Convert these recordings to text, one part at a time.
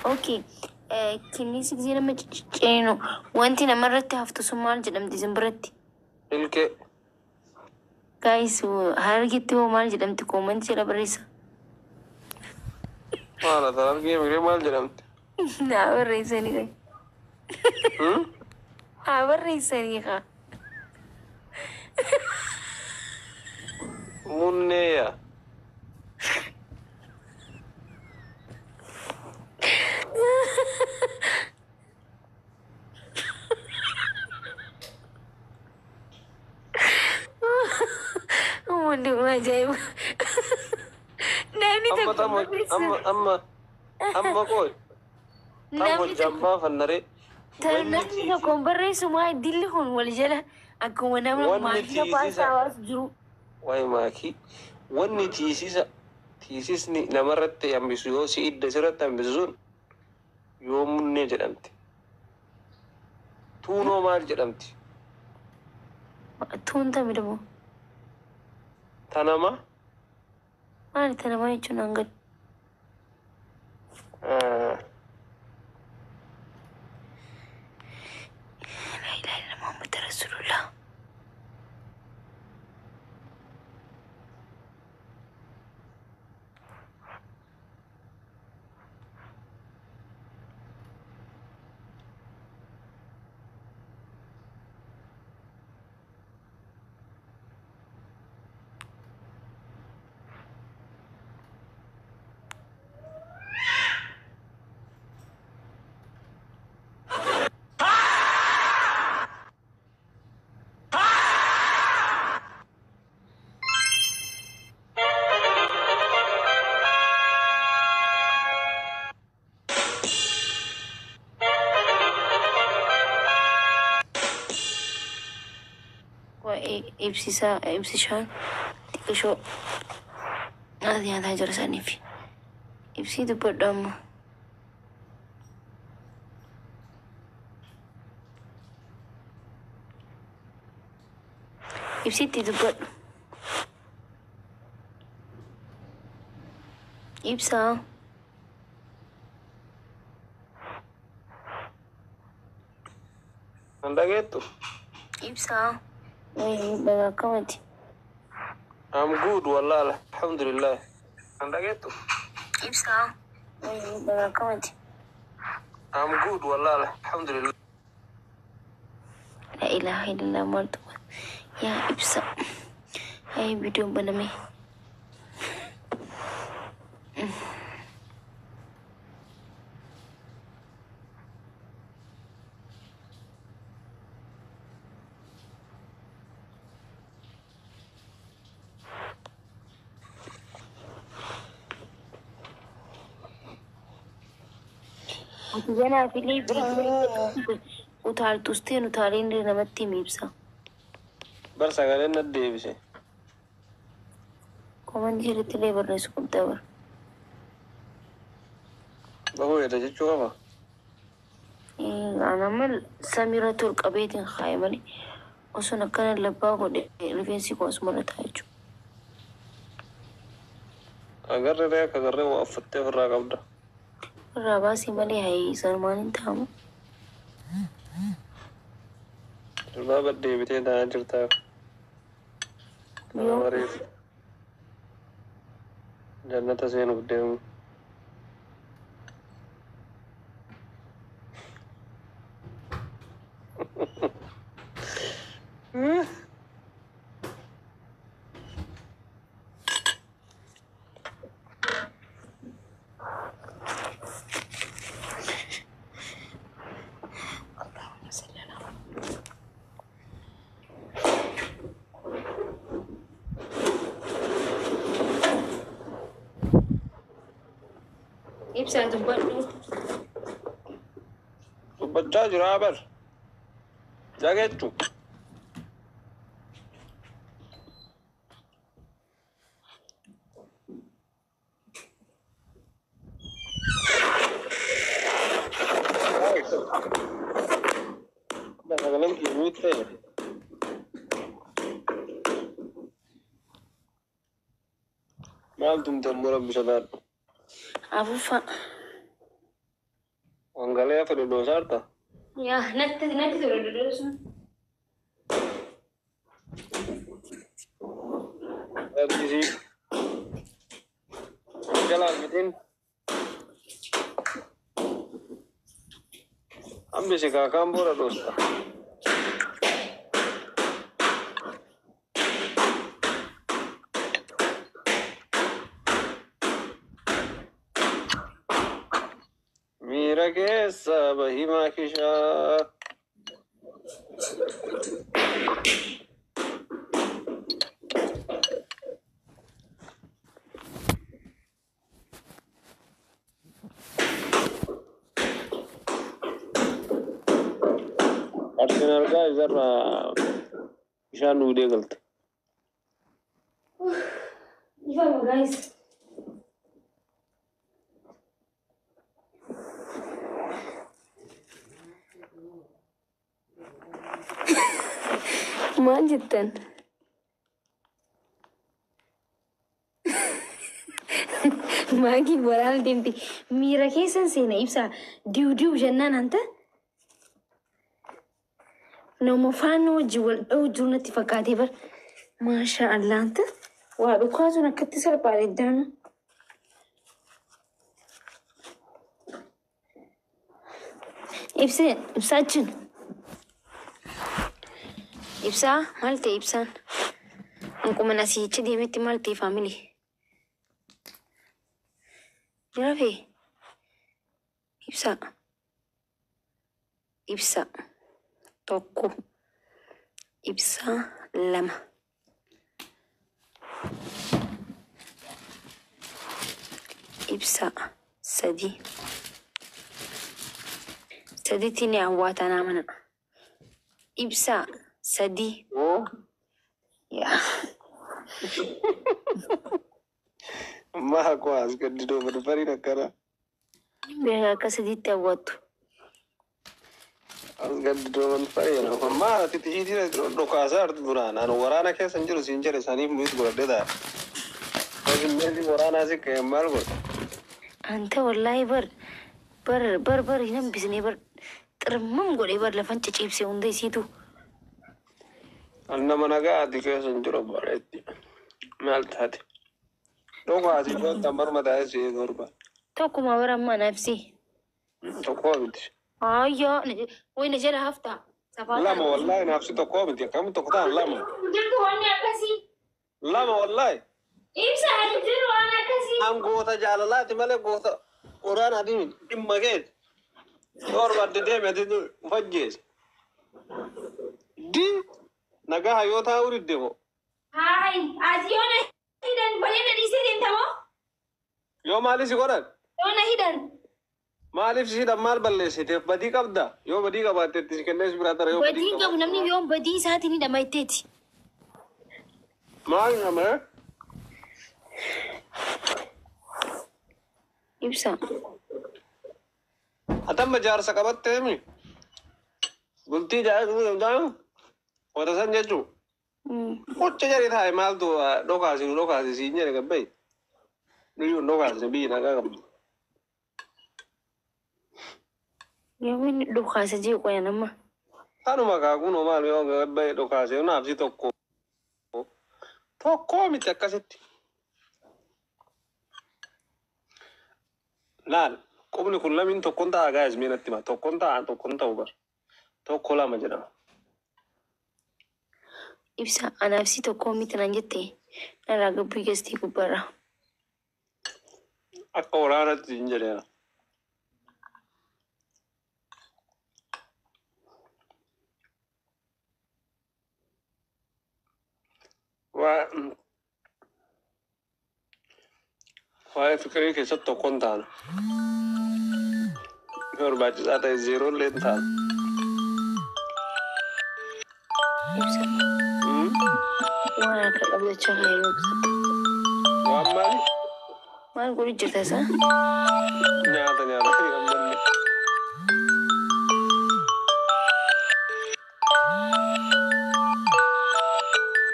Okay. Kinniisi gisee nama cicciinu wanti namarratti haftu sun maal jedhamti isin biratti? Ilkee. Guys, Harargetti hoo maal jedhamti? Comment jala barreessa. Maal ati Harargee miree maal jedhamti? Haa barreessanii kaa. Haa barreessanii kaa. Munnee yaa. Uummanni kun ajaa'iba. Namni Amma tokko tam barreessa. amma amma amma qoy. Tam Namni hojjaan tokko baafannaree. Wanni namni tiisi tokko hin barreessu maa dilli kun wal jala akkuma nama wanni maashina tiisisa paasaa baasu jiru. Waa'ee maakii wanni tiisisa tiisisni namarratti hambisu yoo si idda sirratti hambisu sun yoo munnee jedhamti. Tuunoo maal jedhamti? Tuun tami damo. Tanama? Maali tanamaa jechuun hangadi. Laa ilaaha illallah Muhammad Rasulullah. Waa'ee ibsisaa ibsishaan xiqqishoo nyaata nyaataa jira saniif. Ibsii dubbadhu amma. Ibsitti dubbadhu. Ibsaa. Hin dhageettu? Ibsaa. Dhagaa akkamati? I'm good wallah alhamdulillah. Hin dhageettu? Ibsaa. Dhagaa akkamati? I'm good wallah alhamdulillah. La ilaha illallah maaltu yaa ibsa. Yaa viidiyoon baname. Ati ganaa filee viidiyoo utaaltus ta'e utaaleen namatti himi ibsa. Bar sagaleen na deebise. Komantii irratti illee barreessu qabda bara. Bahuu jedha jechuu qaba. Ani amma samiirratti ol qabeetiin kaaye malee osoon akkana labbaa godhe rifeensi koo asumarra ta'a jechuudha. Agarree ree akka agarree waa uffattee ofirraa qabda. Irraa baasii malee hayii sanumaan hin ta'amu. Jilbaaba deebitee taa'aa jirtaa. Kana Yoo bareedu. Jannata seenuuf deemu. Allahumma salli ala Ibsaa dubbadhu. Dubbachaa jira bar. Dhageettu. Sagaleen kiyya mute ta'e. Maal tumte ammoo rabbi sodaadhu. Afuuffaa. Haga fedhe dhoosaarta. Yaa natti tola dhodhoosuun. Rabbisi. Jalaa fitin. Hambisi kaakaan booda dhoosta. Miira keessa bahimaa kishaa. Arsenal gaa isarraa bishaan dhugdee galte. Ifama guys. Maal jettan? Maakii waraana deemti. Miira keessan seena ibsaa. Diu diu jennaan anta. Nama faana wajjin wal dha'u jiru natti fakkaatee bar. Maasha Allah anta. Waa dhukaasuun akkatti salphaadha iddaanu. Ibseen ibsaachin. Ibsaa maal ta'e ibsaan? Anquma asii deemetti maal ta'e faamilii? Ni rafee? Ibsaa. Ibsaa. Tokko. Ibsaa lama. Ibsaa sadi. Saditti ni hawwatanaa mana. Ibsaa sadi. Yaa. Maa koo as gaddidoo barbaadin akkana. Beeka akka sadiitti hawwattu. As gaddidoo barbaadin. Maa ati xiyyiitii dhokaasaa artu duraan. Ani waraana keessa hin jiru siin jedhe saniif nuti godhadhee ta'a. Meeshaan waraanaa si ka'e maal godha? Anta wallaahi bar bar bar bar hin hambisnee bar xirmam godhee bar lafan ciciibsee hunda isiitu. Ani nama nagaa ati keessa hin jiru bareetti. Maal taate? Dhokaasi joottan barma taa'ee si eegu barbaada. Tokkuma bara ammaa naafsi. Tokkoo miti. Ayyaa wayi na jala haftaa. Lama wallaahi naafsi tokkoo miti. Akkamitti tokko ta'an lama. Jirtu wanni akkasii. Lama wallaahi. Ibsa ati jiru waan akkasii. An goota jaalalaati malee goota waraanaati miti. Dhimma keeti. Yoo barbaadde deemi ati fajjeesi. Di nagaa yoo taa'uu didde moo? Hayi ati yoo na hidhan balee na dhiisee deemta moo? Yoo maaliif si godhan? Yoo na hidhan. Maaliif si hidhan maal balleessiteef badii qabda? Yoo badii qabaatte itti si kennee si biraa tara yoo badii Badii hin qabu namni yoo badii isaatiin hidhama jetteeti. Maal nama? Ibsa. Atamma jaarsa qabattee mi? Bultii jaarsa wata san jechuu. Qocha jedhee taa'e maaltu dhokaasi nu dhokaasi siin jedhe gabbayi. Nuyyuu hin dhokaasne biyyi nagaa qabdi. Yoo inni dhokaasa jee qoyan amma. Kanuma kaakuun maal yoo gabbayi dhokaase naafsi tokko. Tokkoo miti akkasitti. Laal qubni kun lamiin tokkoon ta'a gaa'es mee natti hima. Tokkoon ta'a tokkoon ta'u bar. Tokko lama jedhama. Ibsa anaafsi tokko miti naan jette narraa gabbuu geestii gubbaarra. Akka waraanatti hin jedheera. Waa'ee fikirii keessatti tokkoon taana. Barbaachisaa ta'e zeeroo illee hin taana. Ibsa waan harka qabdachaa kan yeroo Waan maali? Maal godhu jirta isaa? Nyaata nyaata kan banne.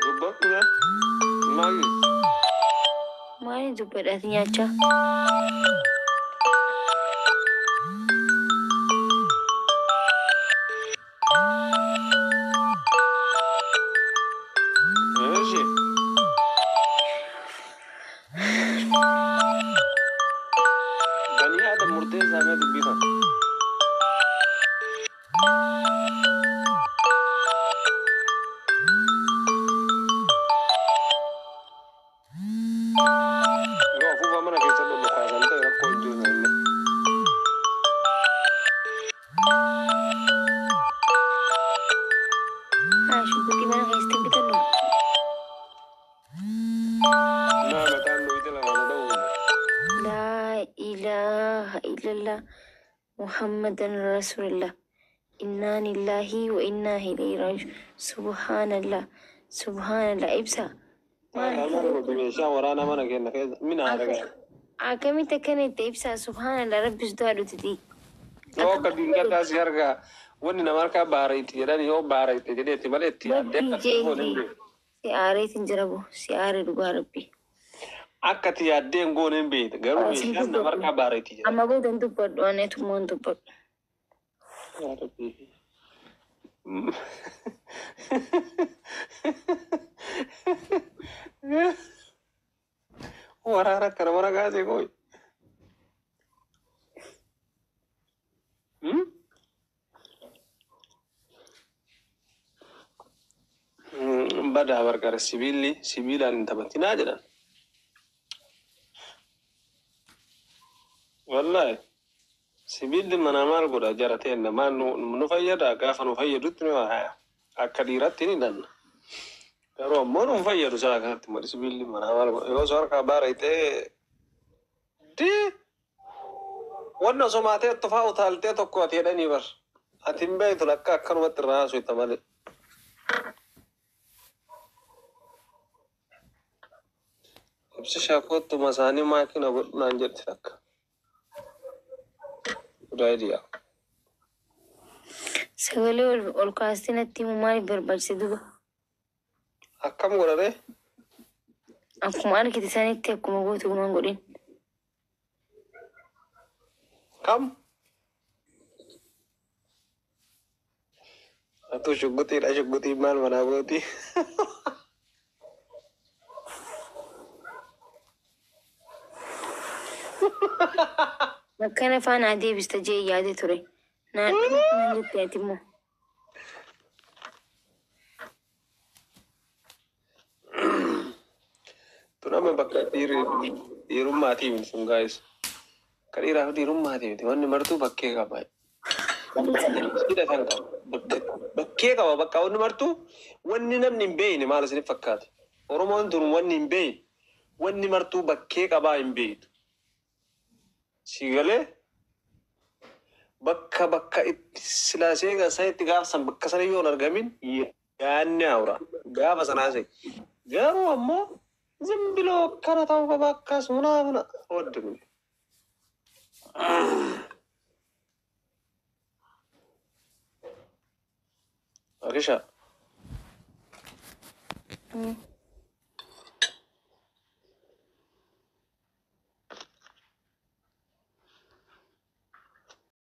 Dubbadhu yaa. Maali? Maali dubbadhaati nyaachaa? Murteessaa mee dubbii kana. Yoo afuufaa mana keessa dhudhukaasan ta'e rakkoo hin jiru illee. Haa, shugguxii mana keessatti hin bitannu. Naa mataan dhoyite lama na ta'uu. Laa ilaaha illallah Muhammadan Rasulullah. Innaa lillahi wa innaa ilayhi raaji'uun. Subhaanallah. Subhaanallah. Ibsa. Maal? Meeshaa waraanaa mana keenya keessa mina haadha gaara. Akkamitti akkana itti ibsa? Subhaanallah. Rabbis du'a dhutiti. Yoo akka dingataa si argaa wanni nama harkaa baara itti jedhan yoo baara itti jedheetti malee itti yaaddee Rabbii akka goone hin jeehi. beeku. Si aareetiin jira bo. Si aare dhugaa Rabbi. Akka itti yaaddee hin goone hin beekte garuu Sin meeshaan nama dubbadhu. harkaa baara itti jedhan. Amma booda hin dubbadhu. Ani tummoo hin dubbadhu. Yaa Rabbi. Waraana akkana mana kaasee kooyi. Badaa bargara sibiilli sibiilaan hin taphatinaa jedhan. Wallaahi sibiilli manaa maal godha jara ta'e maal nu fayyada gaafa nu fayyadutti nu akka dhiiratti ni danna. Garuu ammoo nu fayyadu isaa kanatti malee sibiilli manaa maal godha yoo harkaa baara itee dii wanna osoo maatee tufaa utaaltee tokko ati jedhanii bar ati hin beektu akka akkanumatti irraa haasofta malee. Ibsi shaakoottuma isaanii maakina godhu naan jetti takka. Good idea. Sagalee ol kaastee natti himuu maaliif barbaachise duba? Akkam godhare? Akkuma argite sanitti akkuma gootu gumaan godhin. Kam? Atu shugguxiidha shugguxii maal manaa gooti? Akkana faana adeebista jee yaade ture. Naan naan jette ati immoo. Tun amma bakka dhiirummaatii miti sun gaa'is. Akka dhiiraaf dhiirummaatii miti wanni martuu bakkee qaba. Hidhatan qaba. Bakkee qaba bakka wanni martuu wanni namni hin beekne maal isiniif fakkaata? Oromoon tun wanni hin beekne wanni martuu bakkee qabaa hin beektu. Si galee bakka bakka itti silaasee san itti gaafsan bakka sana yoo hin argamin yaadni haura gaafa sanaa se'e. Garuu ammoo ዝም ብሎ akkana ta'uu qaba akkas munaafna ወድም Akisha.